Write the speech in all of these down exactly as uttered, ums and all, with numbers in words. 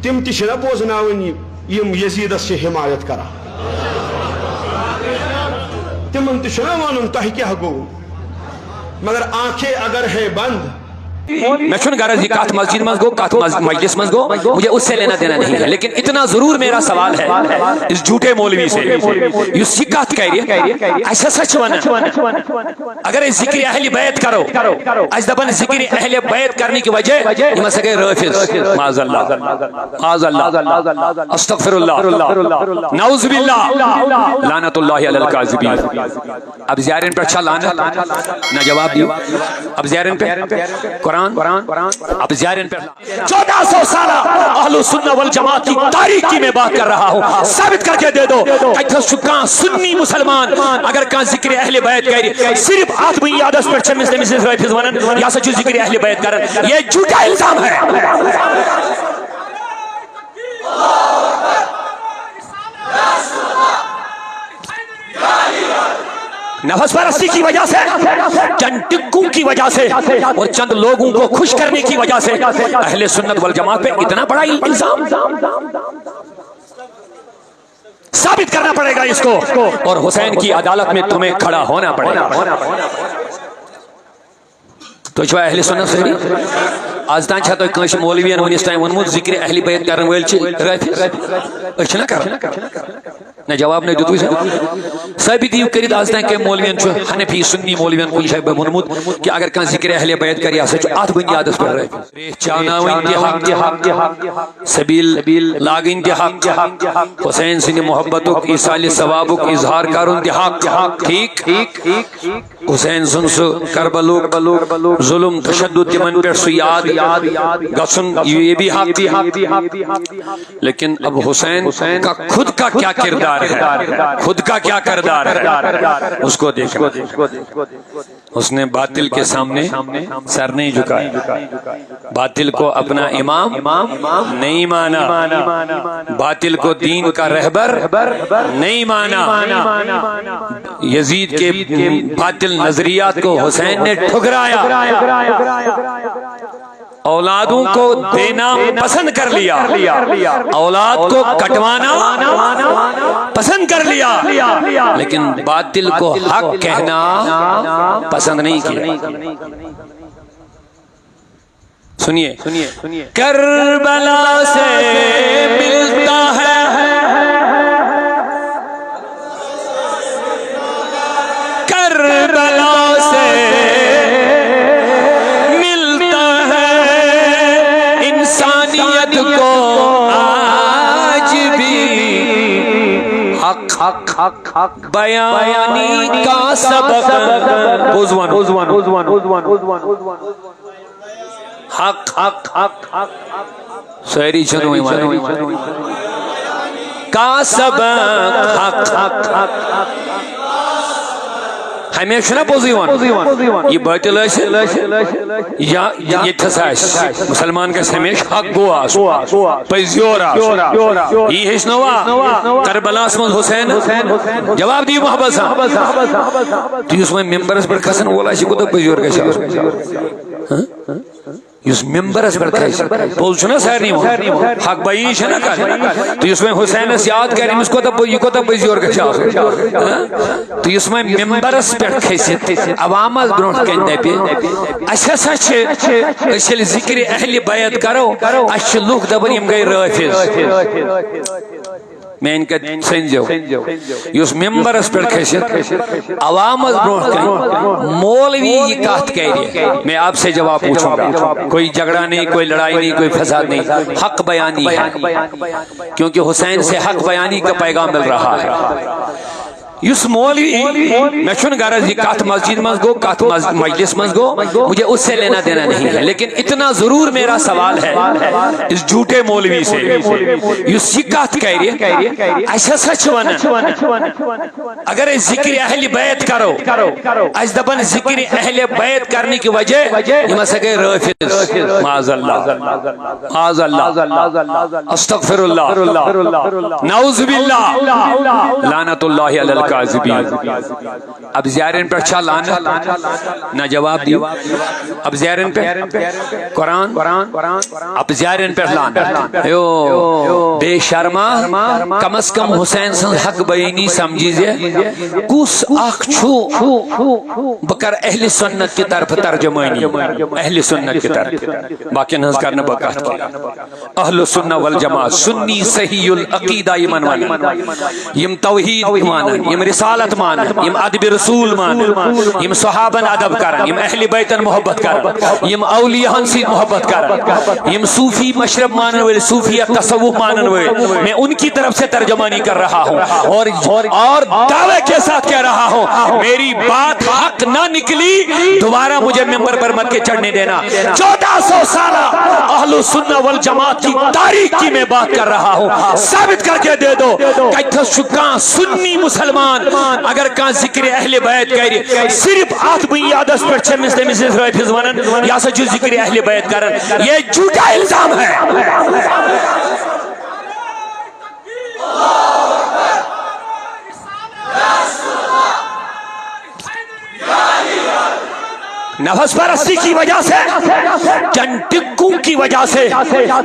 تِم تہِ چھِنہ بوزناوٕنۍ یِم یزیدس چھِ حمایت کران۔ تِمن تہِ چھُنہ ونُن تۄہہِ کیٛاہ گوٚو؟ مگر آنکھیں اگر ہیں بند۔ میں چھُنہٕ غرض یہِ کتھ مسجد منٛز گوٚو، کتھ مس-، مجلس منٛز گوٚو، مجھے اس سے لینا دینا نہیں ہے، لیکن اتنا ضرور میرا سوال ہے اس جھوٹے مولوی سے، یُس یہِ کتھ کرِ، اسہِ ہسا چھِ ونان، اگر أسۍ ذکر اہل بیت کرو، اسہِ دپان ذکر اہل بیت کرنے کی وجہ یِم ہسا گٔے رٲفض۔ معاذ اللہ، معاذ اللہ، استغفر اللہ، نعوذ باللہ، لعنت اللہ علی الکاذبین۔ اب زیارن پہ چھا لعنت؟ نہ، جواب دیو۔ اب زیارن پہ قرآن، اب زیارن پہ چودہ سو سالہ اہل سنہ والجماعت کی تاریخی میں بات کر رہا ہوں، ثابت کر کے دے دو۔ اتھس چھُ کانٛہہ سنی مسلمان اگر کانٛہہ ذکر اہل بیت کرِ، صرف اتھ بنیادس پٮ۪ٹھ چھِ أمِس، تٔمِس ٲسۍ رٲفض ونان، یہِ ہسا چھُ ذکر اہل بیت کران۔ یہ جھوٹا الزام ہے۔ نفس پرستی کی وجہ سے، چند ٹکوں کی وجہ سے اور چند لوگوں کو خوش کرنے کی وجہ سے اہل سنت والجماعت پہ اتنا بڑا الزام؟ ثابت کرنا پڑے گا اس کو، اور حسین کی عدالت میں تمہیں کھڑا ہونا پڑے گا۔ تُہۍ چھِوا اہل سنت سۭتۍ؟ از تام چھا تۄہہِ کٲنٛسہِ مولوین وُنِس تام ووٚنمُت ذکر اہل بیت کرن وٲلۍ چھِ رٲفض؟ أسۍ چھِنہ کران؟ نہ، جواب نہ دیُتوُے ژےٚ۔ ثٲبت یِیِو کٔرِتھ، از تام کٔمۍ مولوین چھُ، حنفی سنی مولوین کُنہِ جایہِ ووٚنمُت کہِ اگر کانٛہہ ذکر اہل بیت کرِ، یہِ ہسا چھُ اتھ بُنیادس پٮ۪ٹھ رٲفض؟ ریش چاوناوٕنۍ تہِ حق، سبیل لاگٕنۍ تہِ حق، حسین سٕنٛدِ محبتُک، ایصال ثوابُک اظہار کرُن تہِ حق۔ ٹھیک؟ حسین سُنٛد سُہ کربلُک ظلم، تشدد، تِمن پٮ۪ٹھ سُہ یاد گژھُن، یہ بھی حق۔ لیکن اب حسین کا خود کا کیا کردار ہے، خود کا کیا کردار ہے، اس کو دیکھنا۔ اس نے باطل کے سامنے سر نہیں جھکایا، باطل کو اپنا امام نہیں مانا، باطل کو دین کا رہبر نہیں مانا۔ یزید کے باطل نظریات کو حسین نے ٹھکرایا، اولادوں کو دینا پسند کر لیا، اولاد کو کٹوانا پسند کر لیا، لیکن باطل کو حق کہنا پسند نہیں کیا۔ سنیے، کربلا سے ملتا ہے، کربلا سے ملتا ہے انسانیت کو آج بھی حق، حق، حق، حق بیانی کا سبق۔ بوزوان، بوزوان، بوزوان۔ حق، حق، حق، حق، سٲری چھِنہٕ وۄنۍ وَنان۔ کا سبق، حق، حق، حق، حق۔ ہمیشہِ چھُنہ پوٚزُے وَنُن۔ یہِ باطل ٲسِن یا ییٚتہِ تھَس آسہِ، مُسلمان گژھِ ہمیشہِ حق گوٚو آسُن، پٔزۍ یور آسُن۔ یی ہیٚچھنٲوا کربلاہَس منٛز حسین؟ جواب دِیِو محبت سان۔ تہٕ یُس وۄنۍ مِمبرَس پٮ۪ٹھ کھسَن وول آسہِ، یہِ کوٗتاہ پٔزۍ یور گژھِ آسُن؟ ہہ؟ یُس ممبرس پٮ۪ٹھ کھسہِ، پوٚز چھُنہ سارنٕے وَنُن، حق بیان چھَنہ کَرٕنۍ۔ تہٕ یُس وۄنۍ حسینس یاد کَرِ، أمِس کوٗتاہ پوٚز، یہِ کوٗتاہ پٔزۍ یور گژھِ آسُن؟ ہہ؟ تہٕ یُس وۄنۍ ممبرس پٮ۪ٹھ کھسہِ، عوامس برونٛٹھ کَنہِ دَپہِ، اَسہِ ہسا چھِ، أسۍ ییٚلہِ ذکرِ اہلِ بیت کرو، اَسہِ چھِ لُکھ دَپان، یِم گٔے رٲفض۔ میٛانہِ کَتھِ سٔنزیو، یُس ممبرس پٮ۪ٹھ کھٔسِتھ عوامس برونٛٹھ کَنہِ مولوی یہِ کَتھ کَرِ، میں آپ سے جواب پوچھوں گا۔ کوئی جھگڑا نہیں، کوئی لڑائی نہیں، کوئی فساد نہیں، حق بیانی ہے، کیونکہ حسین سے حق بیانی کا پیغام مل رہا ہے۔ یُس مولوی، مےٚ چھُنہٕ غرض یہِ کَتھ مسجد منٛز گوٚو، کَتھ مس-، مجلس منٛز گوٚو، مجھے اس سے لینا دینا نہیں ہے، لیکن اتنا ضرور میرا سوال ہے اس جھوٹے مولوی سے، یُس یہِ کَتھ کَرِ، اَسہِ ہسا چھِ وَنان، اگر أسۍ ذکر اہل بیت کرو، اَسہِ دَپان ذکر اہل بیت کرنے کی وجہ یِم ہسا گٔے رٲفض۔ معاذ اللہ، معاذ اللہ، استغفر اللہ، نعوذ باللہ، لعنت اللہ علی الكاذبين۔ اب زیارن پہ چھا لعنت؟ نہ، جواب دیو۔ اب زیارن پہ قرآن، اب زیارن پہ لعنت۔ یو بے شرما، کم از کم حسین سن حق بیانی سمجھی زے کس اخ چھو۔ بہ کر اہل سنت کی طرف ترجمانی، اہل سنت کی طرف، باقی ہنز کرنے بہ کتھ کی۔ اہل السنہ والجماعت، سنی صحیح العقیدہ یمن ونان، یم توحید مانان، یم رسالت مانان، یم ادب رسول مانان، یم صحابن ادب کران، یم اہل بیتن محبت کران، یم اولیاءن سۭتۍ محبت کران، یم صوفی مشرب مانن وٲلۍ، صوفیہ تصوف مانن وٲلۍ، میں ان کی طرف سے ترجمانی کر رہا ہوں اور، اور دعوے کے ساتھ کہہ رہا ہوں، میری بات حق نہ نکلی، دوبارہ مجھے ممبر پر مت کے چڑھنے دینا۔ چودہ سو سالہ اہل السنہ والجماعت کی تاریخ کی میں بات کر رہا ہوں، ثابت کر کے دے دو۔ کتھس چھُ کانٛہہ سنی مسلمان اگر کانٛہہ ذکر اہل بیت کرِ، صرف اتھ بنیادس پٮ۪ٹھ چھِ أمِس تٔمِس أسۍ رٲفض ونان، یہِ ہسا چھُ ذکر اہل بیت کران۔ یہ جھوٹا الزام ہے۔ نفس پرستی کی وجہ سے، چند ٹکوں کی وجہ سے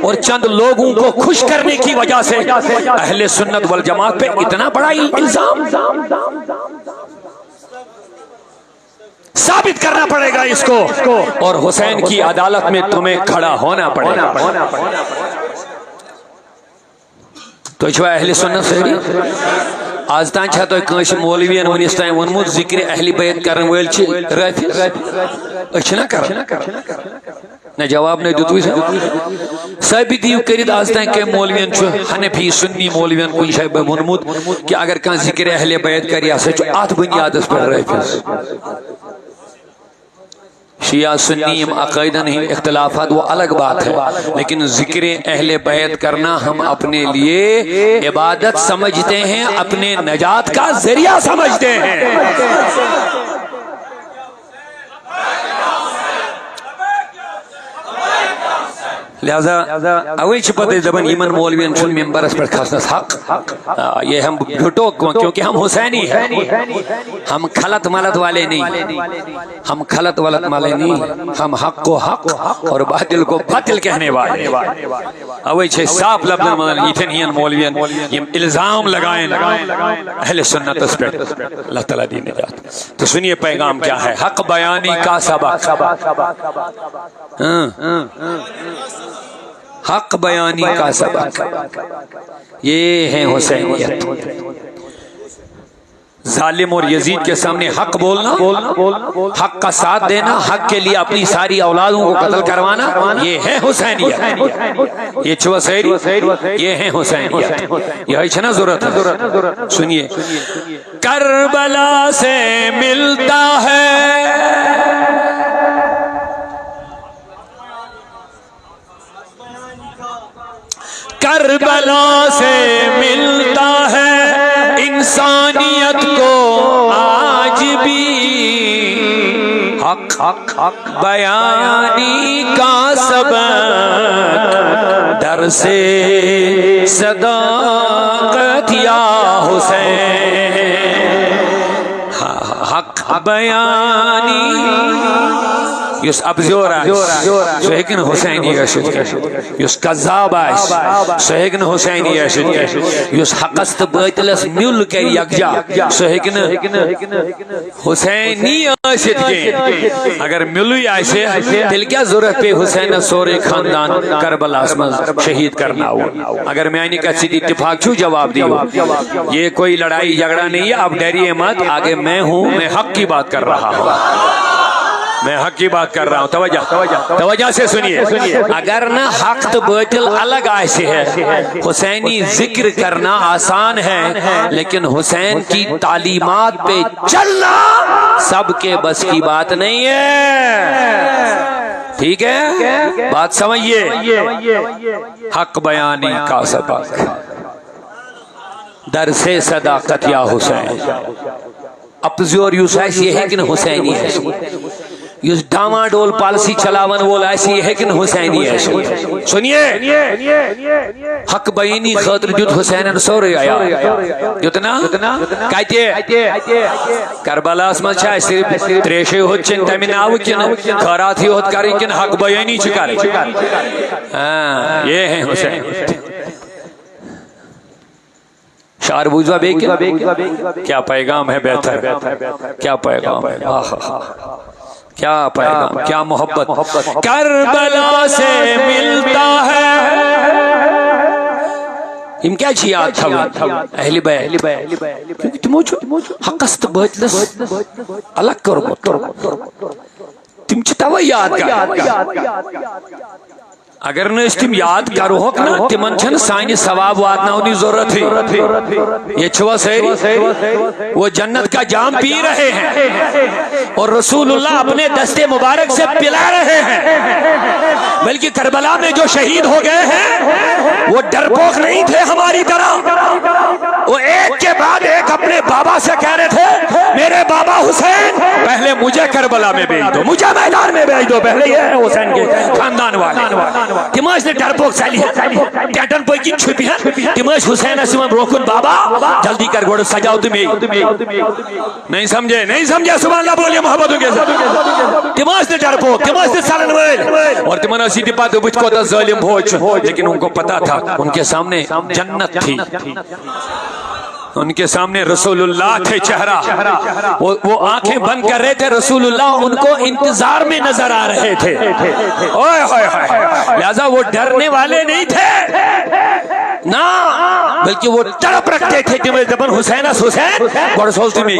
اور چند لوگوں کو خوش کرنے کی وجہ سے اہل سنت والجماعت پہ اتنا بڑا الزام۔ ثابت کرنا پڑے گا اس کو، اور حسین کی عدالت میں تمہیں کھڑا ہونا پڑے گا۔ تُہۍ چھِوا اہل سنت سٲری؟ آز تام چھا تۄہہِ کٲنٛسہِ مولوین وُنِس تام ووٚنمُت، ذکر اہل بیت کرن وٲلۍ چھِ رٲفض؟ أسۍ چھِنا کران؟ نہ، جواب نہ دیُتوُے۔ ثٲبت دِیِو کٔرِتھ، آز تام کٔمۍ مولوین چھُ، حنفی سنی مولوین کُنہِ جایہِ ووٚنمُت کہ اگر کانٛہہ ذکر اہل بیت کرِ، یہِ ہسا چھُ اتھ بنیادس پٮ۪ٹھ رٲفض؟ شیعہ سنی یِم عقائدن ہٕنٛدۍ اختلافات، وہ الگ بات ہے، لیکن ذکر اہل بیت کرنا ہم اپنے لیے عبادت سمجھتے ہیں، اپنے نجات کا ذریعہ سمجھتے ہیں۔ لہذا اوے چھِ پتہٕ أسۍ دپان، یِمن مولوین چھُنہٕ ممبرس پٮ۪ٹھ کھسنس حق۔ آ، یہ ہم جھٹو، کیونکہ ہم حسینی ہیں، ہم خلط ملط والے نہیں، ہم خلط ولط والے نہیں، ہم حق کو حق اور باطل کو باطل کہنے والے۔ اوے چھِ صاف لفظن منٛز یِتھٮ۪ن ہِوٮ۪ن مولوین یِم الزام لگاین اہل سنتس پٮ۪ٹھ۔ اللہ تعالیٰ دی نجات۔ تو سنیے پیغام کیا ہے، حق بیانی کا سبق۔ ہاں۔ حق بیانی کا سبق، یہ ہے حسینیت۔ ظالم اور یزید کے سامنے حق بولنا، حق کا ساتھ دینا، حق کے لیے اپنی ساری اولادوں کو قتل کروانا، یہ ہے حسینیت۔ یہ چھوا سیری، یہ ہے حسینیت۔ یہ ہے نا ضرورت ہے۔ سنیے، کربلا سے ملتا ہے، کربلا سے ملتا ہے انسانیت کو آج بھی۔ حق، حق، حق بیانی کا سبق، درس صداقت یا حسین۔ حق بیانی۔ یُس ابزیور آسہِ، سُہ ہیٚکہِ نہٕ حسینی ٲسِتھ کینٛہہ۔ یُس کذاب آسہِ، سُہ ہیٚکہِ نہٕ حسینی ٲسِتھ کینٛہہ۔ یُس حقس تہٕ بٲطلس میُل کرِ یکجا، سُہ ہیٚکہِ نہٕ حسینی ٲسِتھ کینٛہہ۔ اگر میُلٕے آسہِ، تیٚلہِ کیٛاہ ضروٗرت پیٚیہِ حسینس سورُے خاندان کربلاہس منٛز شہیٖد کرناوُن؟ اگر میانہِ کتھِ سۭتۍ اتفاق چھُو، جواب دِیِو۔ یہ کوئی لڑائی جھگڑا نہیں ہے، آپ ڈریے مت، آگے میں ہوں، میں حق کی بات کر رہا ہوں۔ میں حق کی بات کر رہا ہوں، توجہ، توجہ سے سنیے۔ اگر نہ حق تو باطل الگ آسہِ ہے، حسینی ذکر کرنا آسان ہے، لیکن حسین کی تعلیمات پہ چلنا سب کے بس کی بات نہیں ہے۔ ٹھیک ہے، بات سمجھیے۔ حق بیانی کا سبق، درس صداقت یا حسین۔ اپزیور یُس آسہِ، یہِ ہیٚکہِ نہٕ حسینی ٲسِتھ۔ یُس ڈاواں ڈول پالیسی چلاون وول آسہِ، یہِ ہیٚکہِ نہٕ حسینی ٲسِتھ۔ سُنیے، حق بیانی خٲطرٕ دیُت حسینن سورُے عیال۔ دیُت نا؟ کتہِ؟ کربلاہس منٛز چھا اَسہِ صرف تریشے ہوت چیٚنۍ تمہِ ناوٕ کِنہٕ خٲراتھٕے ہوت کرٕنۍ کِنہٕ حق بیانی چھِ کرٕنۍ؟ ہاں، یہ ہے حسین۔ شعر بوٗزوا بیٚیہِ کِنہٕ؟ کیا پیغام ہے بہتر، کیا پیغام ہے، آہ، آہ، آہ۔ کیا پیغام، کیا محبت کربلا سے ملتا ہے۔ یِم کیٛازِ چھِ یاد تھاوٕنۍ؟ اہل بیت۔ کیونکہ تِمو چھُ حقس تہٕ باطلس الگ کوٚرمُت۔ تِم چھِ توے یاد کران۔ اگر نہٕ أسۍ تِم یاد کرہوکھ نا، تِمن چھنہٕ سانہِ ثواب واتناونٕچ ضرورتٕے۔ ییٚتہِ چھِوا سٲری؟ وہ جنت کا جام پی رہے ہیں اور رسول اللہ اپنے دستے مبارک سے پلا رہے ہیں۔ بلکہ کربلا میں جو شہید ہو گئے ہیں، وہ ڈرپوک نہیں تھے ہماری طرح۔ وہ ایک کے بعد ایک اپنے بابا سے کہہ رہے تھے، میرے بابا حسین، پہلے مجھے کربلا میں بھیج دو، مجھے میدان میں بھیج دو، پہلے یہ ہے حسین کے خاندان والے۔ تِم ٲسۍ نہٕ ڈرپوک ژَلہِ ہن، ٹٮ۪نٹن پٔکۍ کِنۍ چھُپہِ ہن۔ تِم ٲسۍ حسینس یِوان برونٛہہ کُن، بابا، جلدی کر گۄڈٕ سجاو تہٕ مے۔ نہیں سمجھے، نہیں سمجھے، سبحان اللہ بولیے محبتوں کے ساتھ۔ تِم ٲسۍ نہٕ ڈرپوک، تِم ٲسۍ نہٕ ژلن وٲلۍ۔ اور تِمن ٲس یہِ تہِ پتہ بہٕ تہِ کوٗتاہ ظٲلم فوج چھُ، لیکن ان کو پتہ تھا ان کے سامنے جنت تھی۔ ان کے سامنے رسول اللہ تھے چہرہ، وہ، وہ آنکھیں بند کر رہے تھے، رسول اللہ ان کو انتظار میں نظر آ رہے تھے۔ اوئے ہوئے ہوئے۔ لہذا وہ ڈرنے والے نہیں تھے نا، بلکہ وہ تڑپ رکھتے تھے۔ تِم ٲسۍ دپان، حسینس حسین، گۄڈٕ سوز تہٕ مے۔